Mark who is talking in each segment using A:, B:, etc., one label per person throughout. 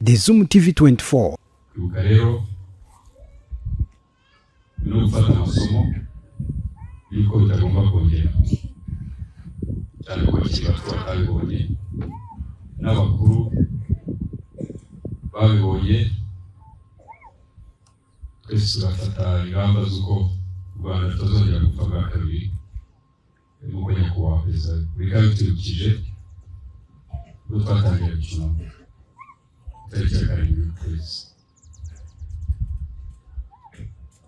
A: The Zoom TV 24.
B: Kwibuka rero ni no gufata amasomo y'uko bitagomba kongera, cyane ko bakiri bato batabibonye n'abakuru babibonye. Twese tugafata ingamba z'uko u Rwanda rutazongera gupfa bwa kabiri, nk'uko Nyakubahwa Perezida wa Repubulika yabitwibukije ubwo twatangira icyunamo itariki ya 7 y'ukwezi.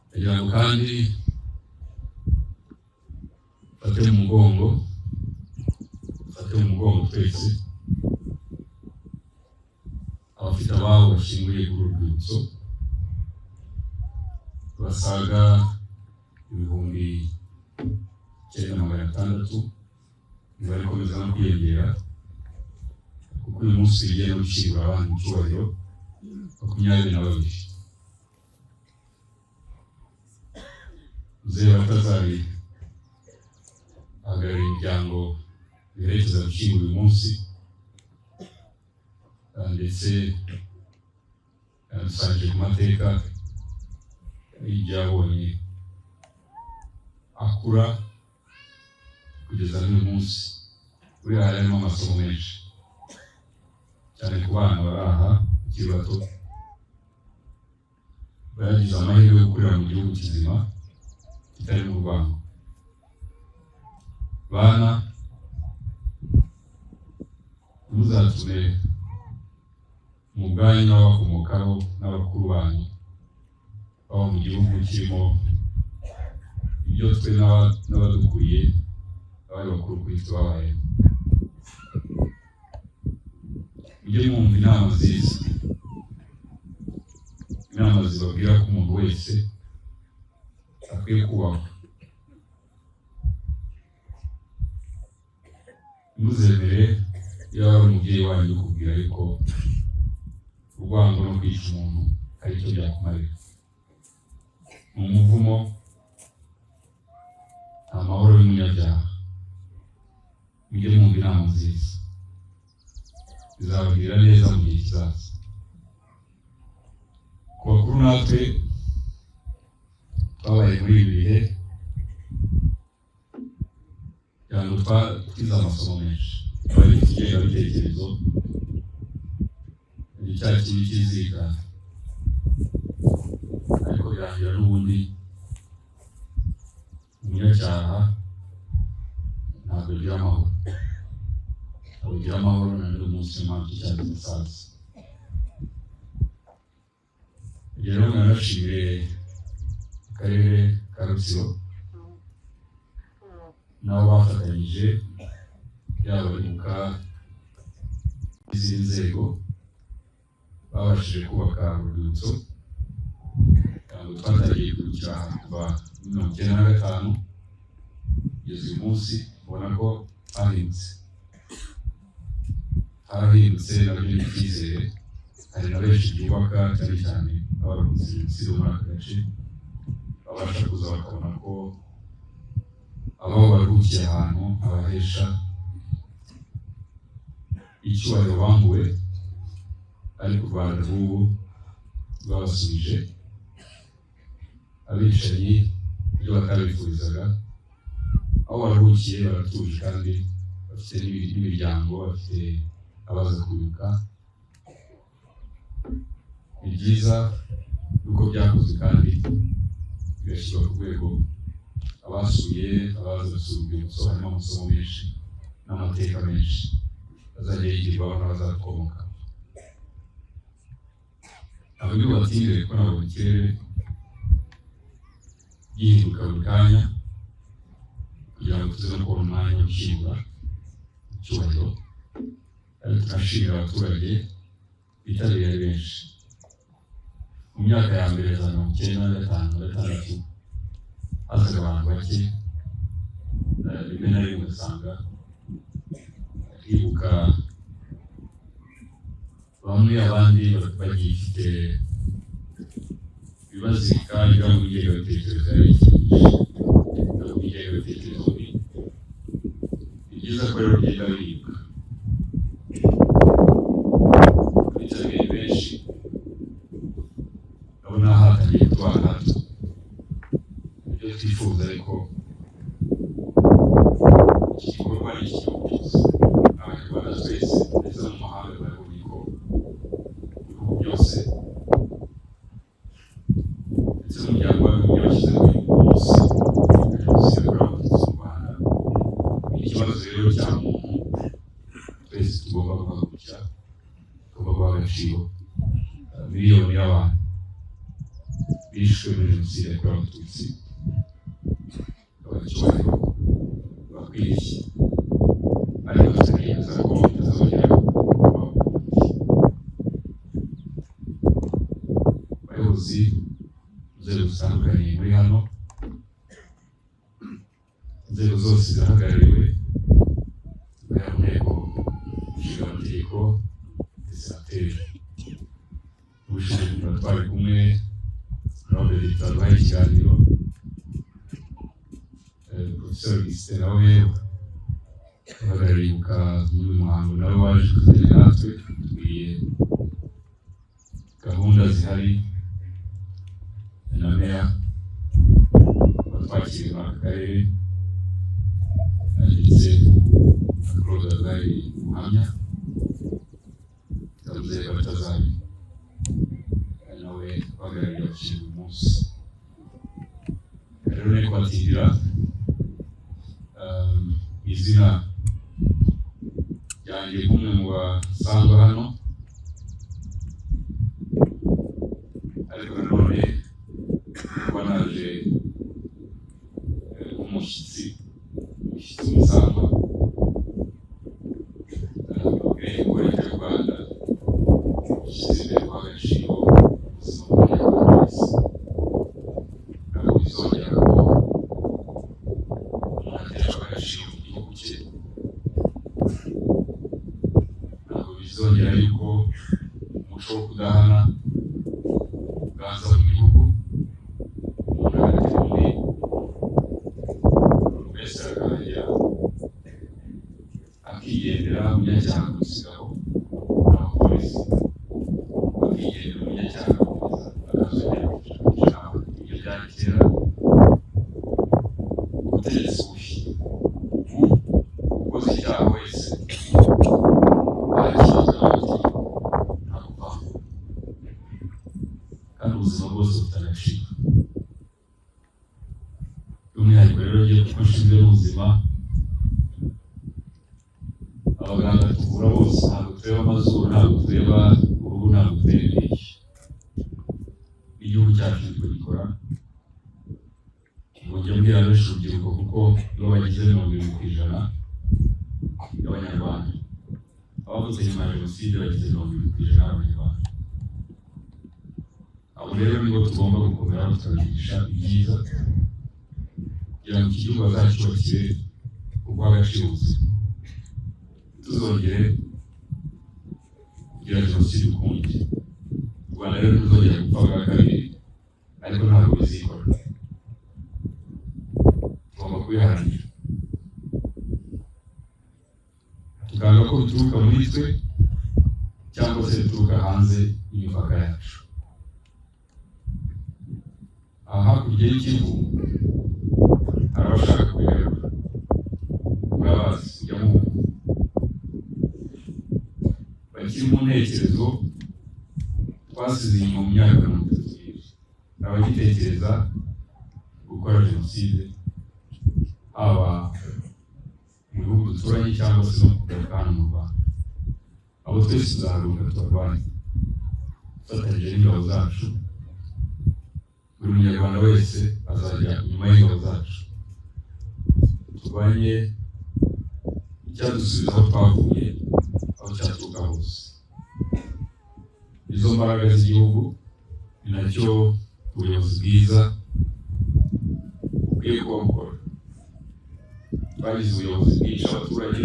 B: Ndagira ngo kandi mfate mu mugongo, mfate mu mugongo twese abafite ababo bashyinguye kuri uru rwibutso basaga 9600, imibare ikomeza no kwiyongera kuko uyu munsi bigiye no gushyingura abandi mu cyubahiro 22. Muzehe Batazari ahagarariye imiryango yerekeza gushyingura uyu munsi, ndetse yanadusangije ku mateka y'ibyo yabonye akura kugeza n'uyu munsi. Buriya harimo amasomo menshi cyane ku bana bari aha bakiri bato, bagize amahirwe yo gukurira mu gihugu kizima kitari mu rwango. Bana, ntimuzatume mu bwanyu n'ababakomokaho n'abakuru banyu baba mu gihugu kirimo ibyo twe n'abadukuriye, abari bakuru kuri twe, babayemo. Mujye mwumva inama nziza, inama zibabwira ko umuntu wese akwiye kubahwa. Ntimuzemere iyo ari umubyeyi wanyu ukubwira yuko urwango no kwica umuntu ari cyo byakumarira. Ni umuvumo, nta mahoro y'umunyabyaha. Mujye mwumva inama nziza, bizabagirira neza mu gihe kizaza. Ku bakuru natwe twabaye muri ibi bihe, kugira ngo twize amasomo menshi. Abari dufite ingengabitekerezo, icyaha kibi kizika, ariko birangira n'ubundi umunyacyaha ntabwo agira amahoro, ntabwo agira amahoro na n'uyu munsi. Niyo mpamvu icyaha kidasaza. Rero nanashimire akarere ka Rutsiro nabo bafatanyije, yaba Ibuka n'izindi nzego, babashije kubaka urwibutso. Ntabwo twatangiye kwibukira kuva muri 95 kugeza uyu munsi, ubona ko hahindutse, harahindutse, nabyo ni icyizere. Hari na benshi byubaka, cyane cyane abarokotse jenoside muri aka gace, babasha kuza bakabona ko ababo baruhukiye ahantu habahesha icyubahiro bambuwe, ariko u Rwanda rw'ubu rwabasubije abicanyi ibyo batabifurizaga. Aho baruhukiye baratuje kandi bafite n'imiryango, bafite abaza kwibuka. Ni byiza yuko byakozwe kandi bigashyirwa ku rwego abasuye, abaza gusura urwibutso, harimo amasomo menshi n'amateka menshi azajya yigirwaho n'abazakomoka. Ntabwo ndi bubatindire kuko nabonye ikirere gihinduka buri kanya, kugira ngo tuze no kubona umwanya wo gushyingura icyubahiro. Ariko tunashimira abaturage bitabiriye ari benshi. Mu myaka ya mbere za 95, 6 hazaga abantu bake, rimwe na rimwe ugasanga hibuka bamwe, abandi bagifite ibibazirika biva mu ngengabitekerezo ya leta, mu ngengabitekerezo mbi. Ni byiza ko rero bigenda bihinduka, bitabiriye benshi. byose, ndetse n'Umuryango w'Abibumbye washyizeho uyu munsi wa Jenoside yakorewe Abatutsi mu Rwanda. Ni ikibazo rero cya muntu twese tugomba guhagurukira, tugomba guha agaciro. Miliyoni y'abantu bishwe muri Jenoside yakorewe Abatutsi, icyubahiro bakwiriye, ariko tukiyemeza ko bitazongera kubaho. Abayobozi mu nzego zitandukanye muri hano, inzego zose zirahagarariwe, guhera mu Nteko Ishinga Amategeko, Senateri ubushize tuba twari kumwe, Honorable Depite waduhaye ikiganiro, Professor Augustin nawe uhagarariye Ibuka muri uyu muhango, nawe waje kwifatanya natwe, tubwiye gahunda zihari, na meya watwakiriye muri aka karere, ndetse na Claude waduhaye ubuhamya, Muzehe Balthazar nawe uhagarariye abashinzwe uyu munsi. Rero ne kubatindira, mu izina ryanjye nk'umwe mu basangwa hano, ariko nanone kuba naje nk'umushyitsi, umushyitsi w'umusangwa, mbabwire ko Leta y'u Rwanda ishyize imbere guha agaciro ubuzima bw'Umunyarwanda wese. Ntabwo bizongera ko umuntu ateshwa agaciro mu gihugu cye, ntabwo bizongera yuko umuco wo kudahana uganza mu gihugu, umuntu agatera undi, wese akahagera akigendera, umunyacyaha akamusigaho, abapolisi bakigendera, umunyacyaha agakomeza akazongera kwica abantu. Ibyo byari kera, ubutegetsi bubi. Ubu ukoze icyaha wese arakizwa n'amategeko, nta kuvangura, kandi ubuzima bwose bufite agaciro. By'umwihariko rero ngiye, kuko nshinzwe n'ubuzima, abaganga tuvura bose ntabwo tureba amazuru, ntabwo tureba uruhu, ntabwo tureba ibiki. Igihugu cyacu niko gikora. Ngo njya mbwira benshi urubyiruko, kuko nibo bagize 70% y'Abanyarwanda. Abavutse nyuma ya Jenoside bagize 70% y'Abanyarwanda. Abo rero nibo tugomba gukomeraho, tukabigisha ibyiza kugira ngo iki gihugu bazacyubakire guha agaciro ubuzima, ntituzongere kugira jenoside ukundi. U Rwanda rero ntuzongera gupfa bwa kabiri, ariko ntabwo bizikora, tugomba kubiharanira, tukanga ko bituruka muri twe cyangwa se bituruka hanze y'imipaka yacu. Aha hakurya y'Ikivu hari abashaka kubigarura, murabazi, mujya mubumva, bakiri mu ntekerezo twasize inyuma mu myaka 32. Abagitekereza gukora jenoside, haba mu bihugu duturanye cyangwa se no kugaruka hano mu Rwanda, abo twese tuzahaguruka tubarwanye dufatanyije n'ingabo zacu. Buri Munyarwanda wese azajya inyuma y'ingabo zacu, turwanye icyadusubiza aho twavuye, aho cyaturuka hose. Izo mbaraga z'igihugu ni nacyo ubuyobozi bwiza bukwiye kuba bukora. Twagize ubuyobozi bwica abaturage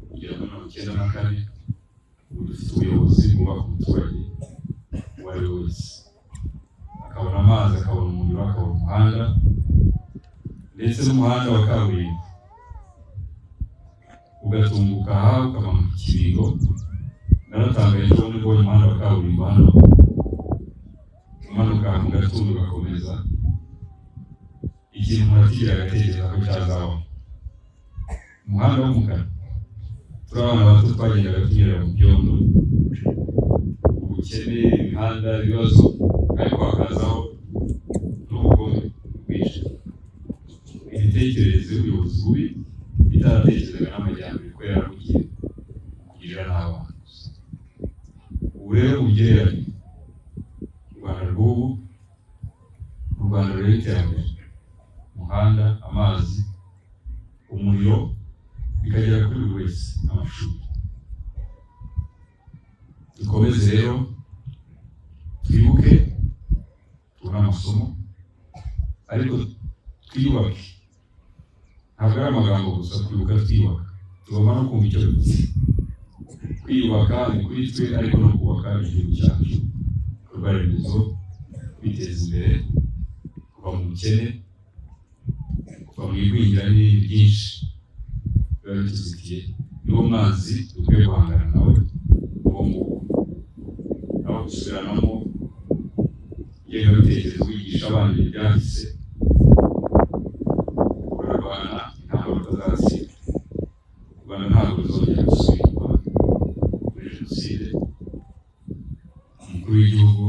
B: kugera muri 94, ubu dufite ubuyobozi bwubaka umuturage uwo ari we wese, akabona amazi, akabona umuriro, akabona umuhanda, ndetse n'umuhanda wa kaburimbo ugatunguka aha ukamanuka Ikibingo. Naratangaye ejo bundi mbonye umuhanda wa kaburimbo hano umanuka mu Gatundu ugakomeza, ikintu umuntu atigera agatekereza ko cyazabaho. Umuhanda w'umukara, turi abana bato twagendaga tunyerera mu byondo, ubu Ubukene, imihanda, ibibazo, ariko hakazaho n'ubugome bwinshi, imitekerereze y'ubuyobozi bubi itaratekerezaga n'amajyambere, ko yarahugiye kugirira nabi abantu gusa. Ubu rero ugereranye u Rwanda rw'ubu, u Rwanda rureba iterambere, umuhanda, amazi, umuriro bikagera kuri buri wese, amashuri. Dukomeze rero twibuke, tubone amasomo, ariko twiyubake. Ntabwo ari amagambo gusa kwibuka twiyubaka, tugomba no kumva icyo bivuze. Kwiyubaka ni kuri twe, ariko no kubaka igihugu cyacu, ibikorwa remezo, kwiteza imbere, kuva mu bukene, kuva mu igwingira n'ibindi byinshi biba bituzitiye. Niwo mwanzi dukwiye guhangana nawe uwo nguwo, aho gusubiranamo ingengabitekerezo, wigisha abana ibintu byahise. Bararwana ntabwo batazatsinda. U Rwanda ntabwo ruzongera gusubira inyuma muri jenoside. Umukuru w'Igihugu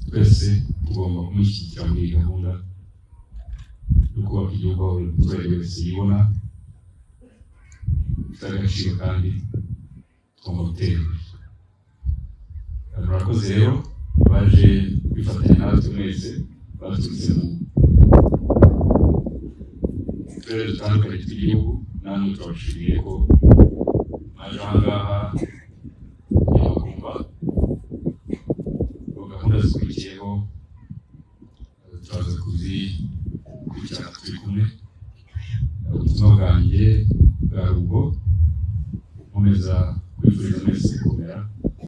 B: twese tugomba kumushyigikira muri iyi gahunda yo kubaka igihugu aho buri muturage wese yibona bifite agaciro, kandi tugomba gutera imbere. Murakoze rero baje kwifatanya natwe mwese baturutse mu turere dutandukanye tw'igihugu. Namwe turabashimiye ko mwaje aha ngaha Nyamakumba. Ubwo gahunda zikurikiyeho turaza kuzikurikirana turi kumwe. Ubutumwa bwanjye bwa rugo, nkomeza kwifuriza mwese gukomera.